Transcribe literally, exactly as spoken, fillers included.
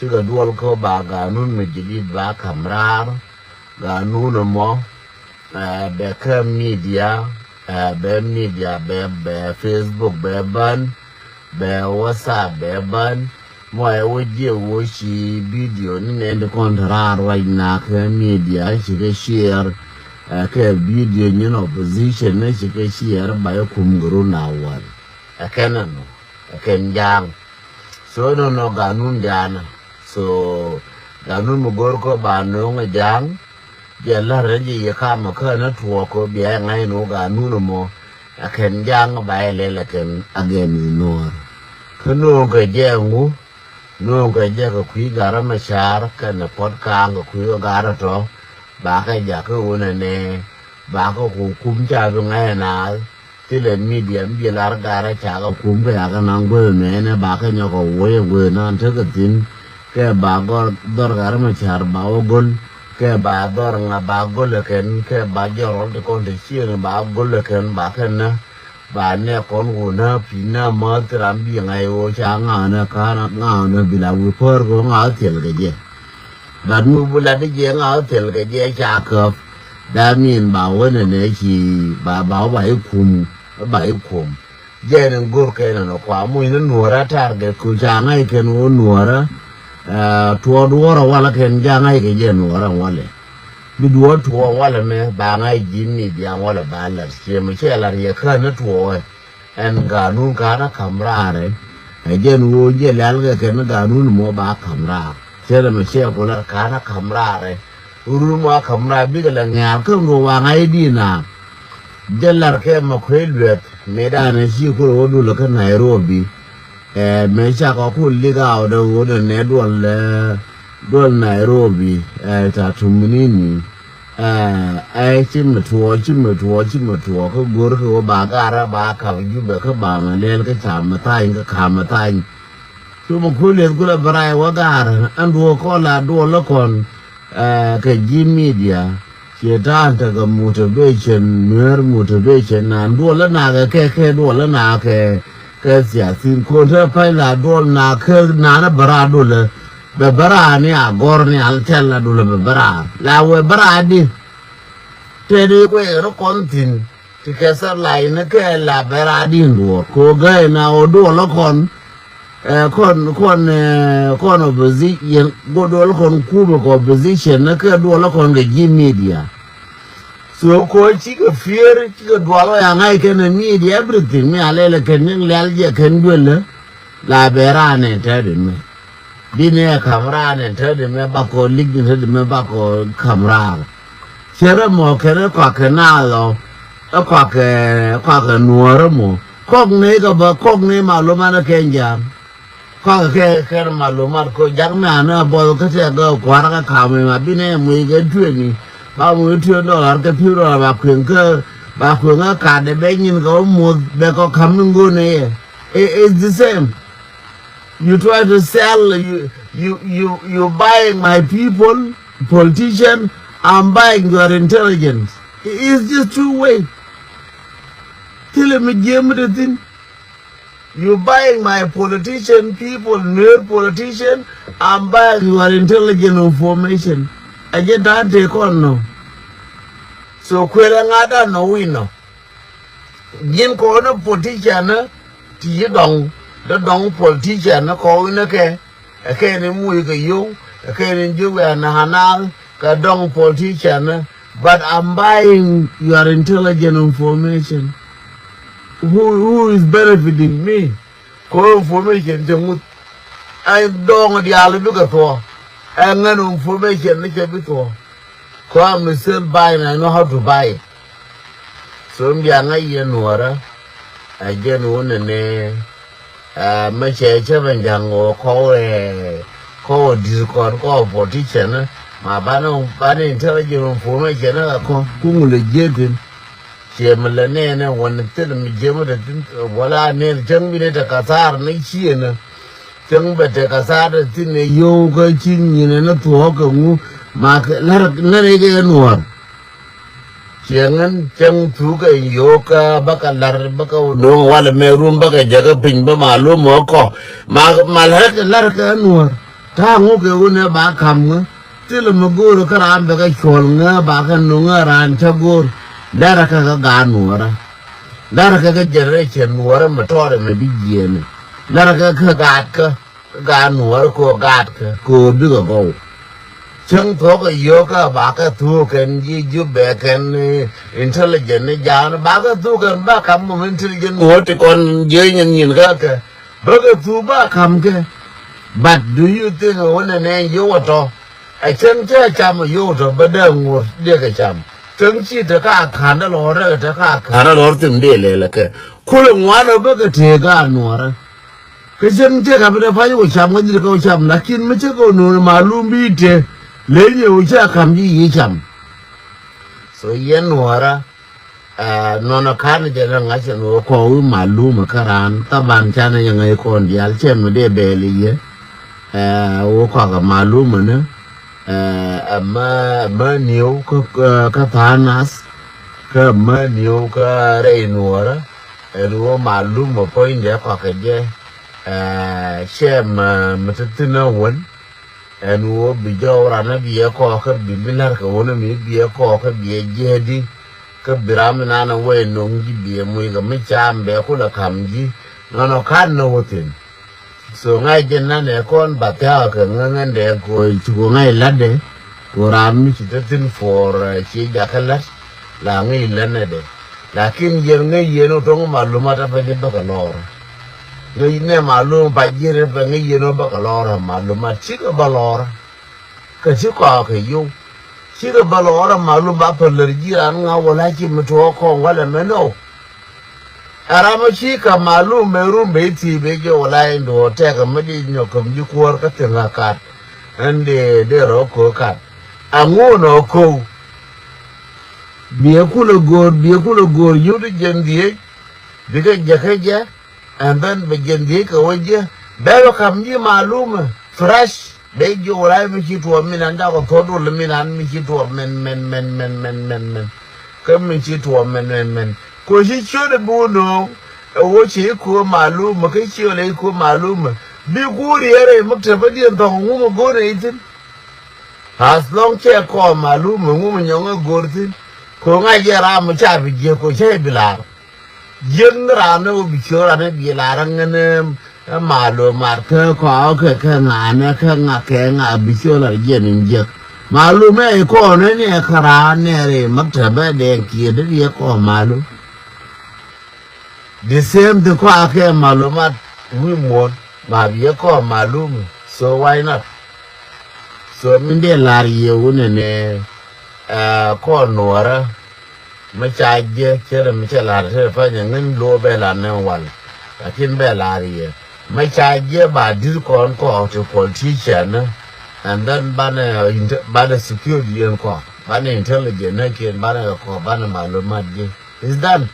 Cikɛ duɔl kä ba ganun mi jidit ba ka̱m raar. Ganun ɛmɔ, eh, bɛ kä media, eh, bɛ media, bɛ, bɛ Facebook, bɛ ban, bɛ WhatsApp, bɛ ban. Mɔ ɛ wä jiɛ wä ci video ni nɛn ti kɔn te raar ruac na kä media cikɛ share, eh, kɛ video nyin opposition ni cikɛ share ba yɛ kum gɛ run a wal. Ɛ kɛn ɛnɔ, ɛ kɛn ja̱a̱ŋ. So nɔnɔ ganun diaanä. So ganun mi go̱r kɔ ba no̱o̱ŋ ɛ ja̱a̱ŋ. Jɛ la̱r rɛ jɛ yɛ kamä kä ni tuɔɔk kɔ bia ɛ ŋa̱c ni wä ganun mɔ. Ɛ kɛn ja̱a̱ŋ ba ɛ lɛl ɛ kɛn again i̱ nuɔ̱ɔ̱r. Kä no̱o̱ŋ kɛ jɛ ŋu, no̱o̱ŋ kɛ jɛ kɛ kui̱ garä mɛ ca̱a̱r kɛnɛ puɔ̱t kaaŋ kɛ kui̱ kɛ garä tɔ. Ba kɛ jakä wunɛ nɛ ba kɛ ku kum ca bi ŋa̱c ɛ naath. Thilɛ media mi bi lar garä ca kɛ kum kɛ yakɛ naŋ guäth mɛnɛ ba kɛ nyɔk kɛ wuɔ̱c ɛ guäth nan tekɛ thi̱n. Kɛ ba gɔr dhɔr garä mɛ ca̱a̱r ba wä go̱l. Kɛ ba dhɔr ŋa ba go̱l ɛ kɛn kɛ ba jɔr rɔl ti kɔn ti ciëën ba go̱l ɛ kɛn ba kɛn nä. Ba nɛ kɔn wun nä pi̱n nä mäth ti ram bi ŋa̱c ɣöö ca ŋa̱a̱n ɛ ka̱n ŋa̱a̱n ɛ bi la wi̱i̱ päär kɛ ɣöö ŋa̱a̱n ɛ thil kɛ jɛ. But mi bi lat i̱ jɛ ŋa̱a̱n ɛ thil kɛ jɛ ca käp. That mean ba wä nɛ nɛ ci ba ba wä ba i̱ kum ba i̱ kum. Jɛ ni go̱r kɛ nɛ nɔ kua muc ni nuɔ̱ɔ̱rä target ku ca ŋa̱c kɛn wä nuɔ̱ɔ̱rä. Tuɔɔk duɔ̱ɔ̱rä walä kɛn ca ŋa̱c kɛ jɛ nuɔ̱ɔ̱rä walɛ. Bi duɔ̱ɔ̱r tuɔɔk walɛ mɛ ba ŋa̱c ji̱n ni diaŋ walɛ ba lat ciɛ mi cɛ lat yɛ kän ni tuɔɔk ɛ. Ɛn ganun ka̱n a ka̱m raarɛ. Ɛ jɛn ɣöö jɛ lɛl kɛ kɛn ganun mɔ ba ka̱m raar. Cɛ lɛ mi cɛ ku lat ka̱n a ka̱m raarɛ. Run mɔ a ka̱m raar bikɛ lɛ ŋɛ̈ɛ̈r kä ŋöö waŋ a i̱ di̱i̱n a. Jɛ lar kɛ mɛ kuec luɛth mëë danɛ ci kur ɣöö dulä kä Nairobi. Ɛ mëë cakɔ ku lik a ɣöö dee ɣöö dee nɛ duɔl ɛ duɔl Nairobi ɛ ta tumini ni. Ɛ ɛ ci mi tuɔɔk ci mi tuɔɔk ci mi tuɔɔk kä go̱r kɛ ɣöö ba garä ba kap Jubɛ kä ba mɛ lɛl kä ca mɛ thany kä ka mɛ thany. Cu mɛ kuec luɛth kulɛ bɛ ray wä garä ɛn duɔɔk kɔn la duɔl lä kɔn. Ɛ kɛ ji̱ media ciɛ ta̱a̱n tekɛ motivation, Nuer motivation, na duɔl lä na kɛ kɛ kɛ duɔl lä na kɛ kɛ thiathin ko̱n te pay la duɔl na kɛ na na bɛ raa duɔl lä bɛ bɛ raa ni a gɔr ni al tɛl la duɔl lä bɛ bɛ raa la wɛ bɛ raa di. Te di kuɛ rɔ kɔn thin. Ti kɛ thar lac ni kɛ la bɛ raa din duɔɔr ko gäi na ɣöö duɔl lä kɔn. Ɛ kɔn kɔn ɛ kɔn opposition go duɔl lä kɔn kumɛ kɛ opposition ni kɛ duɔl lä kɔn kɛ ji̱ media. So ko cikɛ fear cikɛ duɔl lä ya ŋa̱c kɛn ɛ media everything mi a lɛl ɛ kɛn ni lial jɛ kɛn duël lä. La bɛ raa nɛ tɛt in mɛ. Bi ni ɛ ka̱m raar ni te di mɛ bakɔ lik ni te di mɛ bakɔ ka̱m raar. Cɛ rɛ mɔ kɛn ɛ kɔakɛ naath ɔ ɛ kɔakɛ kɔakɛ nuɔɔrä mɔ. Kɔk ni kɛ bä kɔk ni malumat ɛ kɛn ja̱a̱ŋ. Kɔakɛ kɛ kɛn malumat kɔ jak mi anɛ buɔth kä tɛk kɛ kua̱r kɛ ka̱m ɛma bi ni ɛ muc kɛ tueni. Ba muc tueni dɔlar kɛ pi̱w dɔlar ba kueŋ kä ba kueŋ kä ka̱t ɛ bɛ nyin kɛ wä muth bɛ kɔ ka̱m ni ŋo̱n ɛ yɛ. It's the same. You try to sell you you you you buying my people, politician. I'm buying your intelligence. It's just two way. Thilɛ mi jiɛm mi te thin. You buying my politician people, Nuer politician. I'm buying your intelligent information. A jɛ da̱a̱n te kɔn nɔ. So kuël a ŋa̱t a nɔ wi̱i̱ nɔ. Ji̱n kɔn ni politician ni ti yi dɔŋ dee dɔŋ politician ni kɔn ni kɛ. Ɛ kɛn ni muc kɛ yio̱w ɛ kɛn ni ji̱ wiaa na̱a̱na̱a̱ kɛ dɔŋ politician ni. But I'm buying your intelligent information. Who, who is benefiting me? Kɔ information cɛ ŋuth. Ɛn dɔɔŋ diaal bikɛ thuɔɔ. Ɛn ŋän information ni cɛ bi thuɔɔ. Kɔ am still buying, I know how to buy it. So in bia ŋa̱c yɛ nuɔɔrä. Ɛ jɛn wunɛ ni ɛ mɛ cɛ cɛ bɛ ja̱ŋ wä kɔw ɛ kɔw di̱t kɔn kɔw politician. Ma banɛ banɛ intelligent information ɛ kɔ kuŋ lɛ jiɛtin. Ciɛ mi lɛ nɛɛnɛ wän thil mi jiɛmä te thi̱n wala a nɛn cäŋ bi ni te kathar ni ciënä. Cäŋ bɛ te kathar te thi̱n ɛ yio̱w kä ci nyinɛ ni thuɔ̱ɔ̱k kɛ ŋu ma lär nɛn ikɛ nuɔ̱ɔ̱r. Ciɛ ŋän cäŋ thuk kɛ yio̱w kä bä kɛ lär bä kɛ no̱o̱ŋ walɛ mɛ rum bä kɛ jäkä piny bä ma lum ɔ kɔ ma ma lär kɛ lär kɛ nuɔ̱ɔ̱r. Ta̱a̱ ŋu kɛ wunɛ ba ka̱m ŋä. Thilɛ mi go̱o̱r kä raan bɛ kɛ cuɔl ŋä ba kɛ nuŋä raan cä go̱o̱r. Dɛrɛ kɛ kɛ gaat nuɔrä. Dɛrɛ kɛ kɛ generation nuɔrä mi tɔɔrɛ mi bi jiɛɛni. Dɛrɛ kɛ kɛ gaat kä. Kä gaat nuɔrä kɛ ɣöö gaat kä kɛ ɣöö bikɛ gɔw. Cäŋ thuɔ̱k ɛ yio̱o̱kä ba kɛ thuuk kɛn ji̱ Jubɛ kɛn, eh, intelligent ni ja̱a̱n ba kɛ thuuk kɛn ba ka̱m kɛ mi intelligent ŋuɔ̱t ti kɔn jiɛc nyin nyin kä kɛ. Bä kɛ thuu ba ka̱m kɛ. But do you think ɣöö nɛ nɛ yio̱w ɛ tɔ? Ɛ cäŋ cä cam ɛ yio̱w tɔ bä dee ŋuɔ̱t dee kɛ cam. Cäŋ ci te ka ka̱n dee lɔɔr rɛ te ka ka̱n dee lɔɔr thim dee lɛl ɛ kɛ. Kulɛ ŋuan ɛ bä kɛ tëë ka nuɔrä. Kä cäŋ cä ka̱m dee pa̱ny wä cam kä nyit kä wä cam lakin mi cä kɛ wä nuɔ̱ɔ̱n malum bi te. Leny ɛ wä cä ka̱m ji̱ yi cam. So yɛn nuɔrä. Ɛ, nɔnɔ ka̱n jɛ lɛ ŋa̱c ɛn ɣöö kɔɔk wi̱i̱ malum ɛ kä raan thaban canɛ yɛ ŋäc kɔn diaal cɛ mi dee bɛɛl i̱ yɛ. Ɛ, ɣöö kɔakɛ malum ɛnɛ. Ɛ, ɛmɛ, ɛmɛ niw kä, kä, kä tha̱a̱ŋ nath. Kä ɛmɛ niw kä rɛy nuɔɔrä. Ɛn ɣöö malum ɛ puɔ̱nydɛ kɔakɛ jɛ. Ɛ, cɛ mɛ, mɛ ti thi̱n ɛ wän. Ɛn ɣöö bi jɔw ranɛ biɛ kɔɔkä bi mi la̱rkɛ wunɛ mi biɛ kɔɔkä biɛ jiɛɛdi. Kä bi ram mi nanɛ wee no̱ŋ ji̱ biɛ muc kɛ mi cam bɛ kulɛ ka̱m ji̱. Nɔnɔ ka̱n nɔ wä thi̱n. So ŋa̱c jɛn nanɛ kɔn ba thia̱a̱ kɛ ŋäŋändɛ kɛ cukɛ ŋa̱c la̱tdɛ. Kɛ ram mi ci te thi̱n puɔr, eh, ci jakä la̱t. La ŋäc länädɛ. Lakin yɛn ŋäc yɛn wä to̱ŋ malumat a pɛn i̱ bäkɛ lɔɔr. Ŋäc nɛ malum pa ji̱n i̱ pɛn ŋäc yɛn wä bäkɛ lɔɔr malumat cikɛ bä lɔɔr. Kä ci kɔakɛ yio̱w. Cikɛ bä lɔɔr malum ba pälär ji̱ ran ŋa wala ci mi tuɔɔk kɔŋ walɛ mɛ nɔ. Ɛ ram ɔ ci kɛ malum mɛ rum bɛ i̱ thiec bɛ jɛ wala in duɔɔr tɛkɛ mi di nyɔk käm ji̱ kuäär kä thi̱n ŋa kat. Ɛn dee dee rɔ ko̱o̱k kat. Aŋun ɔ ko̱o̱k. Biɛ kulɛ go̱o̱r, biɛ kulɛ go̱o̱r yut jiɛn dhieec. Bikɛ jɛ kä jɛ. And then bɛ jiɛn dhieec kɛ wä jɛ. Bɛ bɛ ka̱m ji̱ malumɛ. Fresh. Bɛ ji̱ wä ray mi ci tuɔɔk min an jakɔ thuɔ̱k dul min an mi ci tuɔɔk min, min, min. Kä mi ci tuɔɔk min, min, min. Kɛ ci ciötdɛ bi wä nööŋ. Ɛ wä ci i̱ kuäär malumɛ. Kä ci wä lɛ i̱ kuäär malumɛ. Bi kuäär yɛrɛ i̱ maktabädiɛn thɔ̱ŋ ŋumɛ go̱o̱rɛ i̱ thi̱n. As long cɛ kɔɔk malum mi ŋu mi nyɔŋ ɛ go̱r thi̱n. Ko̱ ŋa̱c jɛ ram mi ca bi jiäk ko̱ cä bi la̱r. Jiäk ni ram ni wä bi ciöör ran ni bi la̱r ɛ ŋän ɛ malum mat kä kɔɔk kɛ kɛ ŋa̱n ɛ kɛ ŋa̱ kɛ ŋa̱ bi ciöör lar jiɛn in jiäk. Malum ɛ kɔɔk ni ni ɛ kä ran ni ɛ ri maktabä dɛŋ kiɛ di riɛ kɔɔk malum. The same thing kɔakɛ malumat wi̱i̱ muɔ̱ɔ̱n ma bi yɛ kɔɔk malum. So why not? So min dee lar yɛ wunɛ nɛ, ɛ, kɔɔk nuɔrä. Mi ca jiɛ cɛ rɛ mi cɛ lar tɛ panyɛ ŋin lo̱o̱ bɛ lar nɛ wal. Lakin bɛ lar yɛ mi ca jiɛ ba dir kɔn kɔɔk ti politician ni. And then banɛ inte- banɛ security yɛn kɔɔk, banɛ intelligent ni kiɛn, banɛ kɔɔk, banɛ malumat jiɛ. It's done.